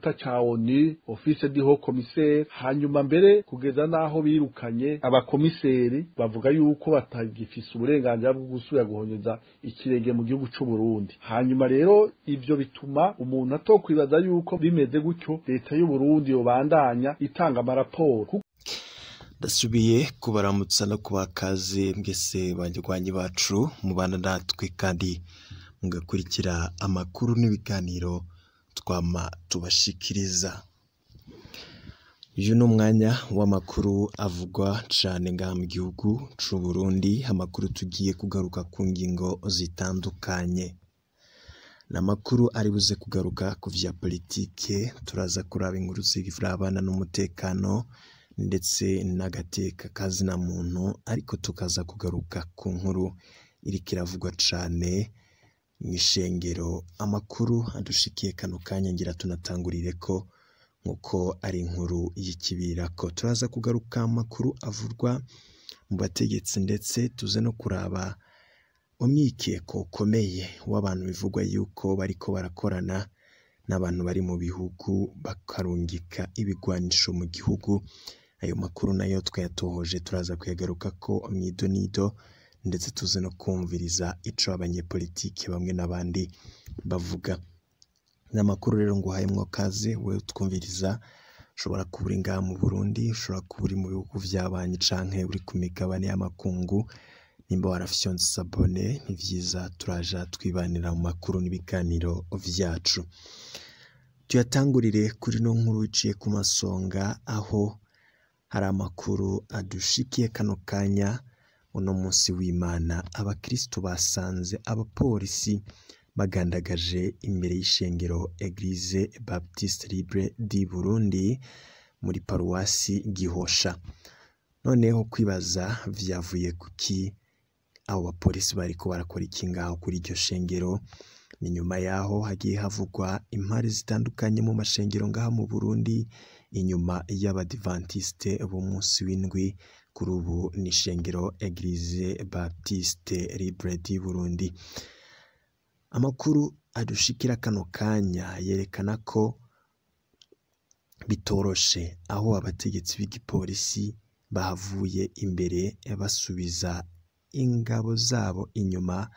gisata ca ONU, Office du Haut Commissaire. Hanyuma mbere kugeza naho birukanye abakomiseri, bavuga yuko batagifise uburenganzira bwo gusubira guhonyeza ikirenge mu gihugu c'u Burundi. Hanyuma rero ivyo bituma umuntu atokwibaza yuko bimeze gutyo leta y'u Burundi yobandanya itanga amaraporo. Ndasubiye kubaramutsa no kubakaze mwese banywanyi bacu mubana natwe kandi mugakurikira amakuru n'ibiganiro twama tubashikiriza. Uyu ni umwanya w'amakuru avugwa cane ngaha mu gihugu c'u Burundi, amakuru tugiye kugaruka ku ngingo zitandukanye. Ni amakuru ari buze kugaruka ku vya politike, turaza kuraba inkuru zirabana n'umutekano ndetse n'agateka kazina muntu, ariko tukaza kugaruka ku nkuru iriko iravugwa cane mw'ishengero. Amakuru adushikiye kano kanya ngira tunatangurireko nkuko ari inkuru y'ikibirako. Turaza kugaruka amakuru avurwa mu bategetsi ndetse tuze no kuraba umwikeko ukomeye w'abantu bivugwa yuko bariko barakorana n'abantu bari mu bihugu bakarungika ibigwanisho mu gihugu. Ayo makuru nayo twayatohoje, turaza kuyagarukako mw'idonido ndetse tuze no kumviriza ico abanyepolitike bamwe n'abandi bavuga. Ni amakuru rero nguhayemwo kaze wewe utwumviriza, ushobora kuba uri ngaha mu Burundi, ushobora kuba uri mu bihugu vy'abanyi canke uri ku migabane y'amakungu. Nimba warafyonze s'abonner ni vyiza, turaja twibanira mu makuru n'ibiganiro vyacu. Tuyatangurire kuri no nkuru iciye ku masonga, aho hari amakuru adushikiye kano kanya. Uno munsi w'Imana abakristo basanze abapolisi bagandagaje imbere y'ishengero Eglise Baptiste Libre du Burundi muri paruwasi Gihosha. Noneho kwibaza vyavuye kuki, abo bapolisi bariko barakora iki ngaho kuri iryo shengero? Ni nyuma yaho hagiye havugwa impari zitandukanye mu mashengero ngaha mu Burundi, inyuma y'abadivantiste b'umunsi w'indwi, kuri ubu ni ishengero Eglise Baptiste Libre du Burundi. Amakuru adushikira kano kanya yerekana ko bitoroshe, aho abategetsi b'igipolisi bahavuye imbere basubiza ingabo zabo inyuma,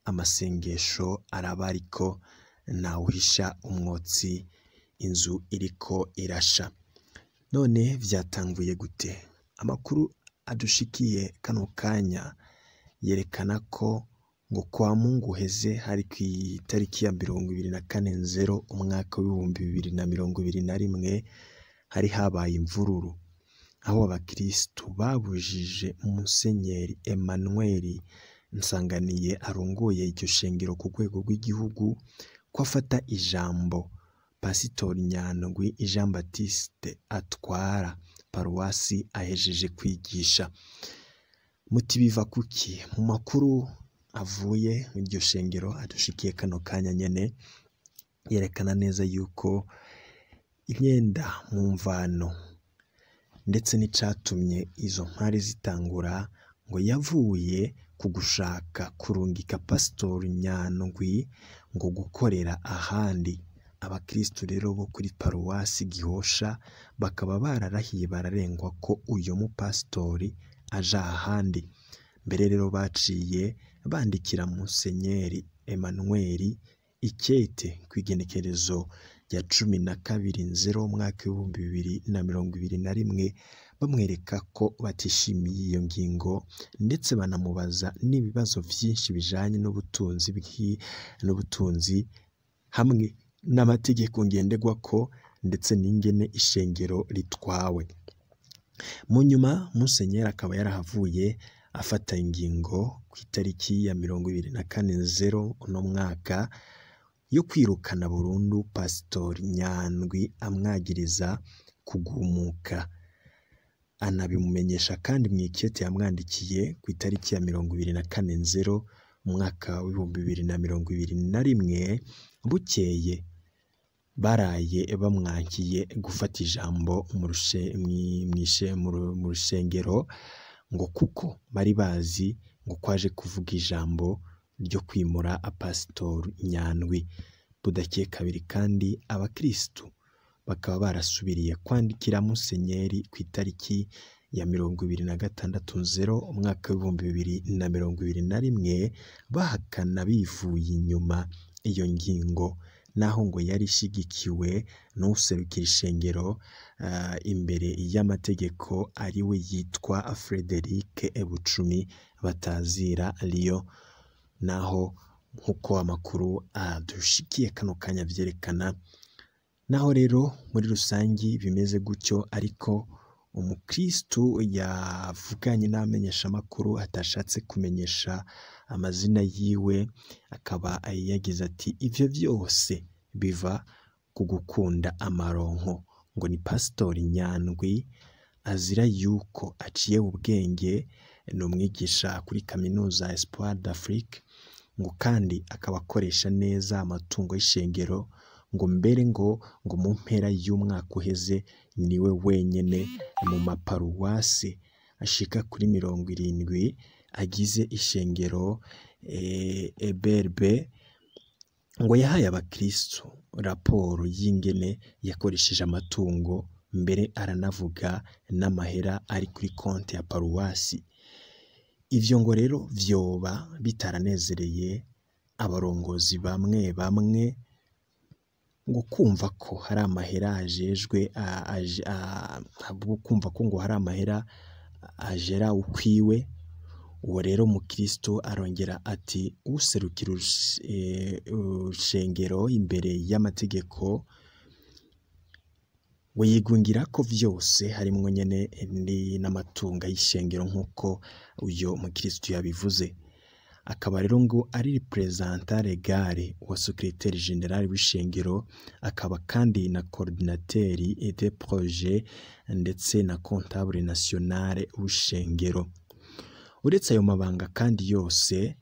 amasengesho araba ariko ntawuhisha umwotsi, inzu iriko irasha. None vyatanguye gute? Amakuru adushikiye kano kanya yerekana ko ngo kwa Mungu heze hari kw'itariki ya 24 nzero umwaka w'2021 hari habaye imvururu, aho abakristu babujije Musenyeri Emmanuel Nsanganiye arongoye iryo shengero ku rwego rw'igihugu ko afata ijambo Pasitori Nyandwi Jean Baptiste atwara paruwasi ahejeje kwigisha. Muti biva kuki? Mu makuru avuye mu iryo shengero adushikiye kano kanya nyene yerekana neza yuko imyenda mu mvano ndetse n'icatumye izo mpari zitangura ngo yavuye ku gushaka kurungika Pasitori Nyandwi ngo gukorera ahandi. Abakristu rero bo kuri paruwasi Gihosha bakaba bararahiye bararengwa ko uyo mupasitori aja ahandi. Mbere rero baciye bandikira Musenyeri Emmanuel ikete kw'igenekerezo rya 12 nzero umwaka w'2021 bamwereka ko batishimiye iyo ngingo, ndetse banamubaza n'ibibazo vyinshi bijanye n'ubutunzi hamwe n'amategeko ngenderwako ndetse n'ingene ishengero ritwawe. Mu nyuma Musenyeri akaba yarahavuye afata ingingo ku itariki ya 24 nzero uno mwaka yo kwirukana burundu Pasitori Nyandwi amwagiriza kugumuka. Anabimumenyesha kandi mw'ikete yamwandikiye ku itariki ya 24 nzero umwaka w'2021. Bukeye baraye bamwankiye gufata ijambo mu rusengero ngo kuko bari bazi ngo kwaje kuvuga ijambo ryo kwimura Pasitori Nyandwi. Budakeye kabiri kandi abakristu bakaba barasubiriye kwandikira Musenyeri ku itariki ya 26/0 umwaka w'2021 bahakana bivuye inyuma iyo ngingo, naho ngo yari ishigikiwe n'uwuserukira ishengero imbere y'amategeko ariwe yitwa Frederic Bucumi batazira Leo. Naho nkuko amakuru adushikiye kano kanya vyerekana, naho rero muri rusangi bimeze gutyo, ariko umukristu yavuganye n'amenyeshamakuru atashatse kumenyesha amazina yiwe, akaba yagize ati ivyo vyose biva ku gukunda amaronko. Ngo ni Pasitori Nyandwi azira yuko aciye ubwenge, ni umwigisha kuri kaminuza Espoir d'Afrique, ngo kandi akaba akoresha neza amatungo y'ishengero, ngo mbere ngo mu mpera y'umwaka uheze niwe wenyene mu maparuwasi ashika kuri 70 agize ishengero EBRB, ngo yahaye abakristu raporo y'ingene yakoresheje amatungo, mbere aranavuga n'amahera ari kuri konti ya paruwasi. Ivyo ngo rero vyoba bitaranezereye abarongozi bamwe bamwe, ngo kumva ko hari amahera ajejwe kumva ko ngo hari amahera ajera ukwiwe. Uwo rero mukristo arongera ati userukira urushengero imbere y'amategeko ngo yigungira ko vyose harimwo nyene n'amatungo y'ishengero nk'uko uyo mukristo yabivuze. Akaba rero ngo ari representant legal wa secrétaire général w'ishengero, akaba kandi na coordinateur des projets ndetse na comptable national w'ishengero. Uretse ayo mabanga kandi yose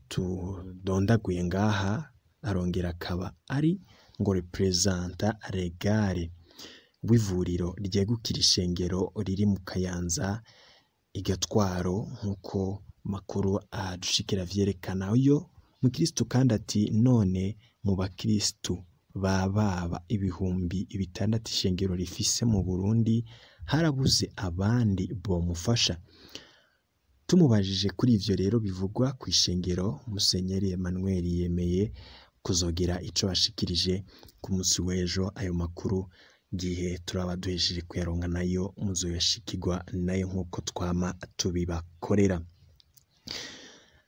tudondaguye ngaha, arongera akaba ari ngo representant legal w'ivuriro ryegukira ishengero riri mu Kayanza igatwaro, nk'uko makuru adushikira vyerekana. Uyo mukristo kandi ati none mu bakristu bababa 6000 ishengero rifise mu Burundi harabuze abandi bomufasha. Tumubajije kuri ivyo rero bivugwa ku ishengero, Musenyeri Emmanuel yemeye kuzogira ico bashikirije ku munsi w'ejo. Ayo makuru gihe turaba duhesheje kuyaronka nayo muzoyashikirwa nayo nk'uko twama tubibakorera.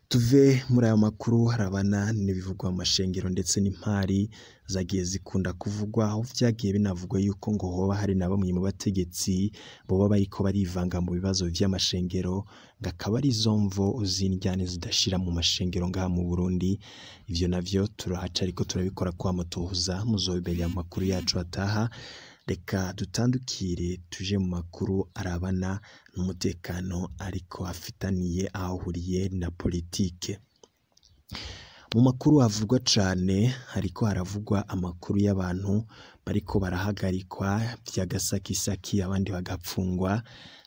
Tuve muri ayo makuru harabana n'ibivugwa mu mashengero ndetse n'impari zagiye zikunda kuvugwa, aho vyagiye binavugwa yuko ngo hoba hari na bamwe mu bategetsi boba bariko barivanga mu bibazo vy'amashengero, ngo akaba ari zo mvo z'indyane zidashira mu mashengero ngaha mu Burundi. Ivyo navyo turahaca ariko turabikora kwa mutohuza, muzobimenya mu makuru yacu ataha. Reka dutandukire tuje mu makuru arabana n'umutekano ariko afitaniye aho ahuriye na politike. Mu makuru avugwa cane hariko haravugwa amakuru y'abantu bariko barahagarikwa vy'agasakisaki, abandi bagapfungwa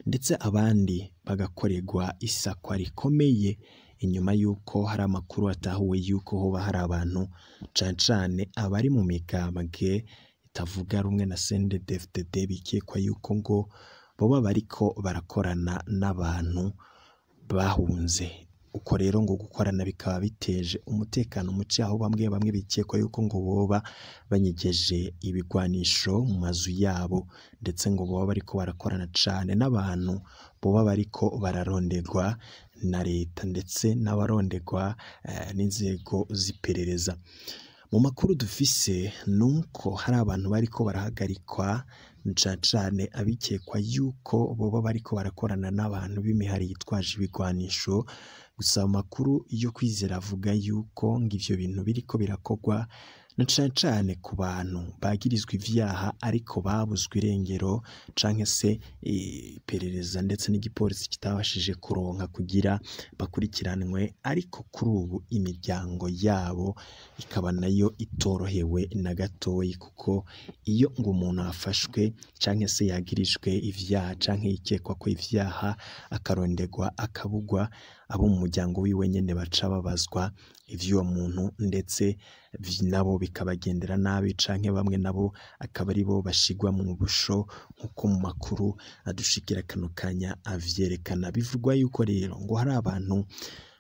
ndetse abandi bagakorerwa isakwa rikomeye, inyuma yuko hari amakuru atahuwe yuko hoba hari abantu cane cane abari mu migambwe itavuga rumwe na CNDD-FDD bikekwa yuko ngo boba bariko barakorana n'abantu bahunze. Uko rero ngo gukorana bikaba biteje umutekano muke, aho bamwe bamwe bikekwa yuko ngo boba banyegeje ibigwanisho mu mazu yabo, ndetse ngo boba bariko barakorana cane n'abantu boba bariko bararonderwa na leta ndetse n'abaronderwa n'inzego z'iperereza. Mu makuru dufise nuko hari abantu bariko barahagarikwa cane cane abikekwa yuko boba bariko barakorana n'abantu b'imihari yitwaje ibigwanisho. Gusa amakuru yo kwizera avuga yuko ngo ivyo bintu biriko birakorwa na cane cane ku bantu bagirizwa ivyaha ariko babuzwe irengero canke se iperereza ndetse n'igipolisi kitabashije kuronka kugira bakurikiranwe, ariko kuri ubu imiryango yabo ikaba nayo itorohewe na gatoyi, kuko iyo ngo umuntu afashwe canke se yagirijwe ivyaha canke yikekwa ko ivyaha akaronderwa akabugwa, abo mu muryango wiwe nyene baca babazwa ivy'uwo muntu, ndetse nabo bikabagendera nabi, canke bamwe nabo akaba aribo bashigwa mu busho, nk'uko mu makuru adushikira kano kanya avyerekana. Bivugwa yuko rero ngo hari abantu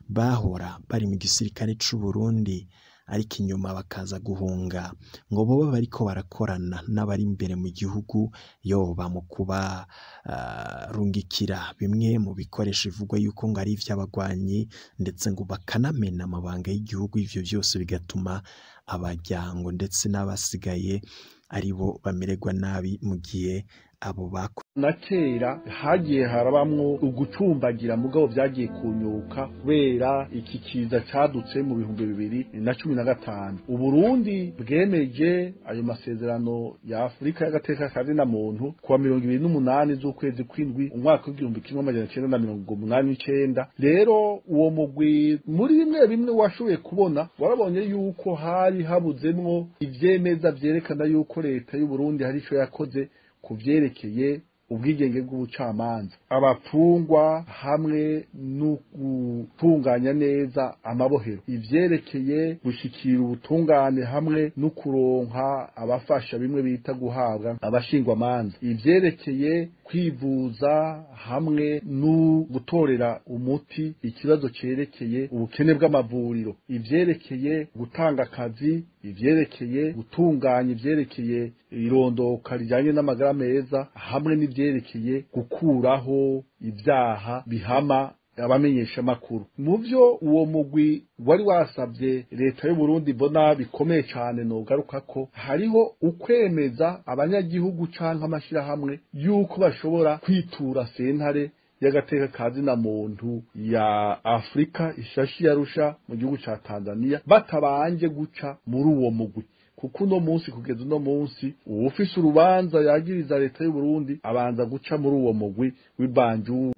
bahora bari mu gisirikare c'u Burundi ariko inyuma bakaza guhunga, ngo boba bariko barakorana n'abari imbere mu gihugu, yoba mu kubarungikira bimwe mu bikoresho bivugwa yuko ngo ari ivy'abagwanyi, ndetse ngo bakanamena amabanga y'igihugu. Ivyo vyose bigatuma abajyango ndetse n'abasigaye aribo bamererwa nabi mu gihe abo bako na kera hagiye harabamwo ugucumbagira, mugabo vyagiye kunyuka kubera iki kiza cadutse mu 2015. Uburundi bwemeje ayo masezerano ya Afurika y'agateka kazina muntu kuwa 28 z'ukwezi kw'indwi umwaka w'1989. Rero uwo mugwi muri bimwe bimwe washoboye kubona, warabonye yuko hari habuzemwo ivyemeza vyerekana yuko leta y'u Burundi hari ico yakoze kuvyerekeye ubwigenge bw'ubucamanza, abapfungwa hamwe no gutunganya neza amabohero, ivyerekeye gushikira ubutungane hamwe no kuronka abafasha bimwe bita guhabwa abashingwamanza, ivyerekeye kwivuza hamwe no gutorera umuti ikibazo cerekeye ubukene bw'amavuriro, ivyerekeye gutanga akazi, ivyerekeye gutunganya ivyerekeye irondoka rijanye n'amagara meza, hamwe n'ivyerekeye gukuraho ivyaha bihama abamenyesha makuru. Mu vyo uwo mugwi wari wasabye leta y'u Burundi mbona bikomeye cane nogaruka ko hariho ukwemeza abanyagihugu canke amashirahamwe yuko bashobora kwitura sentare y'agateka kazina muntu ya Afrika ishashi yarusha mu gihugu ca Tanzania batabanje guca muri uwo mugwi. Kuko uno munsi, kugeza uno munsi, uwufise urubanza yagiriza leta y'u Burundi abanza guca muri uwo mugwi w'ibanju.